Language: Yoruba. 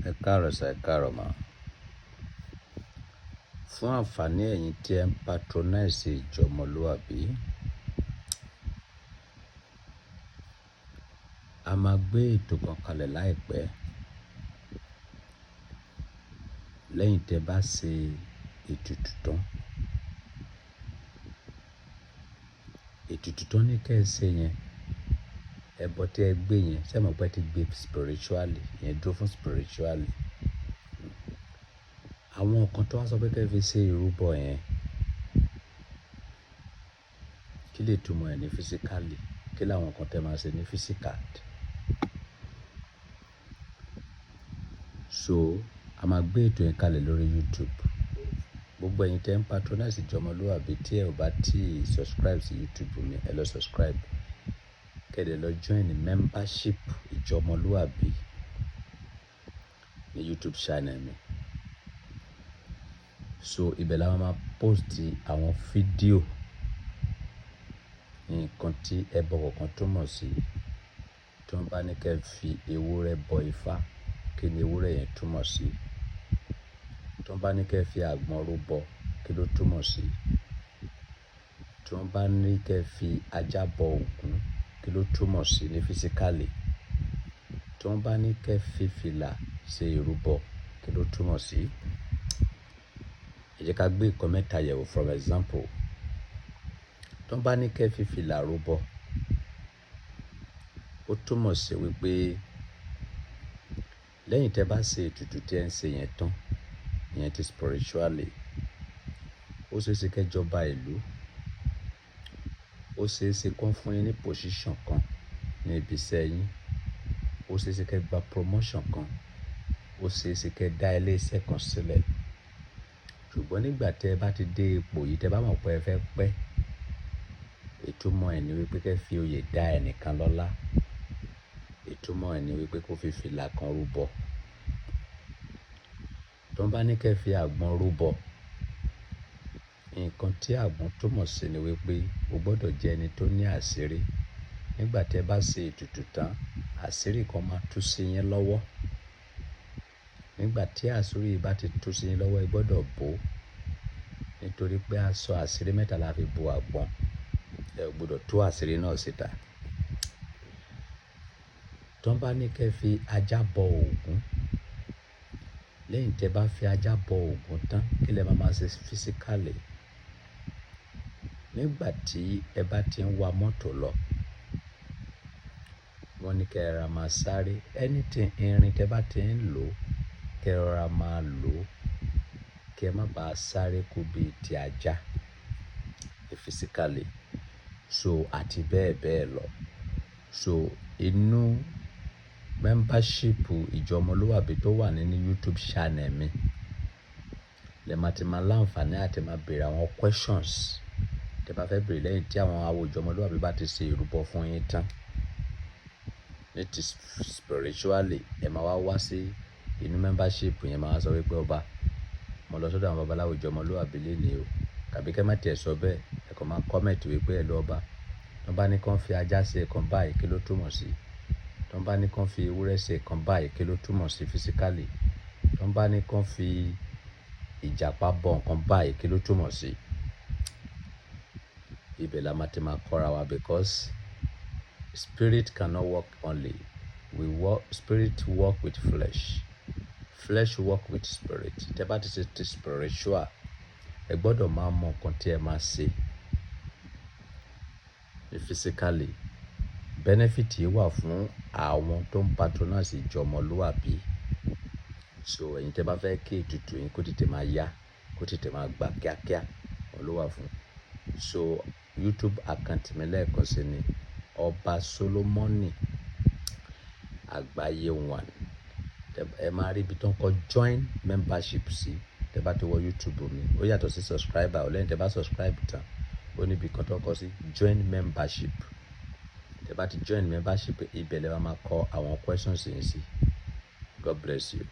Ẹ káàárọ̀ sir, ẹ káàárọ̀ ma. Fún ànfàní ẹ̀yin tí ẹ ń patronize ìjọ ọmọlúàbí, a máa gbé ètò kan kalẹ̀ láìpẹ́. Lẹ́yìn tí ẹ bá ṣe ètùtù tán. Ètùtù tán ní kí ẹ ṣe yẹn, ẹbọ tí ẹ gbé yẹn, ṣé ẹ mọ̀ pé ẹ ti gbé spiritually, ìyẹn dúró fún spiritually. Àwọn nǹkan tó wá sọ pé kí ẹ fi ṣe ìrúbọ yẹn, kí lè túmọ̀ ẹ̀ ní physically? Kí làwọn nǹkan tí ẹ máa ṣe ní physical? So, a máa gbé ètò yẹn kalẹ̀ lórí YouTube. Gbogbo ẹ̀yin tí ẹ ń patronize ìjọ ọmọlúàbí tí ẹ ò bá tí subscribe sí YouTube mi, ẹ lọ subscribe. Kẹ́ dẹ̀ lọ join membership ìjọ ọmọlúàbí ní YouTube channel mi. So, ibẹ̀ la máa post àwọn fídíò nǹkan tí ẹbọ kọ̀ọ̀kan túmọ̀ sí. Tí wọ́n bá ní kí ẹ fi ewúrẹ́ bọ ifá, kí ni ewúrẹ́ yẹn túmọ̀ sí? Tí wọ́n bá ní kí ẹ fi àgbọn rúbọ, kí ló túmọ̀ sí? Tí wọ́n bá ní kí ẹ fi ajá bọ Ògún, kí ló túmọ̀ sí ní physically? Tí wọ́n bá ní kí ẹ fi fìlà ṣe ìrúbọ, kí ló túmọ̀ sí? Ẹ jẹ́ ká gbé nǹkan mẹ́ta yẹ̀wò for example. Tí wọ́n bá ní kí ẹ fi fìlà rúbọ, ó túmọ̀ sí wípé lẹ́yìn tí ẹ bá ṣe ètùtù tí ẹ ń ṣe yẹn tán, ìyẹn ti spiritually, ó ṣe é ṣe kí ẹ jọba ìlú, ó ṣe é ṣe kí wọ́n fún yín ní position kan ní ibi iṣẹ́ yín, ó ṣe é ṣe kí ẹ gba promotion kan, ó ṣe é ṣe kí ẹ dá ilé iṣẹ́ kan sílẹ̀. Ṣùgbọ́n nígbà tí ẹ bá ti dé ipò yìí, tí ẹ bá mọ̀ pé ẹ fẹ́ pẹ́, ìtumọ̀ ẹ̀ ní wípé kí ẹ fi oyè dá ẹnìkan lọ́lá. Ìtumọ̀ ẹ̀ ní wípé kó fi fìlà kan rúbọ. Tí wọ́n bá ní kí ẹ fi àgbọn rúbọ, nǹkan tí àgbọn túmọ̀ sí ni wípé o gbọdọ̀ jẹ́ ẹni tó ní àṣírí. Nígbà tí ẹ bá ṣe ètùtù tán, àṣírí kan máa tú sí yín lọ́wọ́. Nígbà tí àṣírí yìí bá ti tú sí yín lọ́wọ́, ẹ gbọdọ̀ bò ó. Nítorí pé aṣọ àṣírí mẹ́ta la fi bo àgbọn. Ẹ ò gbọdọ̀ tú àṣírí náà síta. Tí wọ́n bá ní kí ẹ fi ajá bọ Ògún, lẹ́yìn tí ẹ bá fi ajá bọ Ògún tán, kí lẹ máa máa ṣe physically? Nígbà tí ẹ bá ti ń wa mọ́tò lọ, wọ́n ní kí ẹ ra máa sáré. Anything irin tí ẹ bá ti ń lò, kí ẹ rọra máa lò, kí ẹ má ba sáré kú bí i ti ajá physically. So àti bẹ́ẹ̀ bẹ́ẹ̀ lọ. So inú membership ìjọ ọmọlúàbí tó wà nínú YouTube channel mi, lẹ máa ti máa láǹfààní àti máa bèèrè àwọn questions tí ẹ bá fẹ́ bèèrè lẹ́yìn tí àwọn awo ìjọ ọmọlúàbí bá ti ṣe ìrúbọ fún yín tán. Ní ti spiritually, ẹ máa wá wá sí inú membership yẹn, máa sọ wípé ọba, mo lọ sọ́dọ̀ àwọn babaláwo ìjọ ọmọlúàbí lénìí o. Tàbí kí ẹ má tí ẹ sọ bẹ́ẹ̀, ẹ kàn máa comment wípé ẹ lọ ọba. Tí wọ́n bá ní kí wọ́n fi ajá ṣe nǹkan báyìí, kí ló túmọ̀ sí? Tí wọ́n bá ní kí wọ́n fi ewúrẹ́ ṣe nǹkan báyìí, kí ló túmọ̀ sí physically? Tí wọ́n bá ní kí wọ́n fi ìjàpá bọ nǹkan báyìí, kí ló túmọ̀ sí? Ibẹ̀ la máa ti máa kọ́ra wa because spirit cannot work only. We work, spirit work with flesh. Flesh work with spirit. Tí ẹ bá ti ṣe ti spiritual, ẹ gbọdọ̀ máa mọ nǹkan tí ẹ máa ṣe physically. Benefit yìí wà fún àwọn tó ń patronize ìjọ ọmọlúàbí. So ẹ̀yin tí ẹ bá fẹ́ kí ètùtù yín kó tètè máa yá, kó tètè máa gbà kíákíá, òun ló wà fún. So YouTube account mi lẹ́ẹ̀kan sí ni Ọba Solomoni Àgbáyé One. Ẹ máa rí ibi tó ń kọ join membership sí. Tí ẹ bá ti wọ YouTube mi, ó yàtọ̀ sí subscriber. Lẹ́yìn tí ẹ bá subscribe tán, ó ní ibi kan tó ń kọ sí join membership. Tí ẹ bá ti join membership, ibẹ̀ lẹ máa kọ àwọn questions yín sí. God bless you.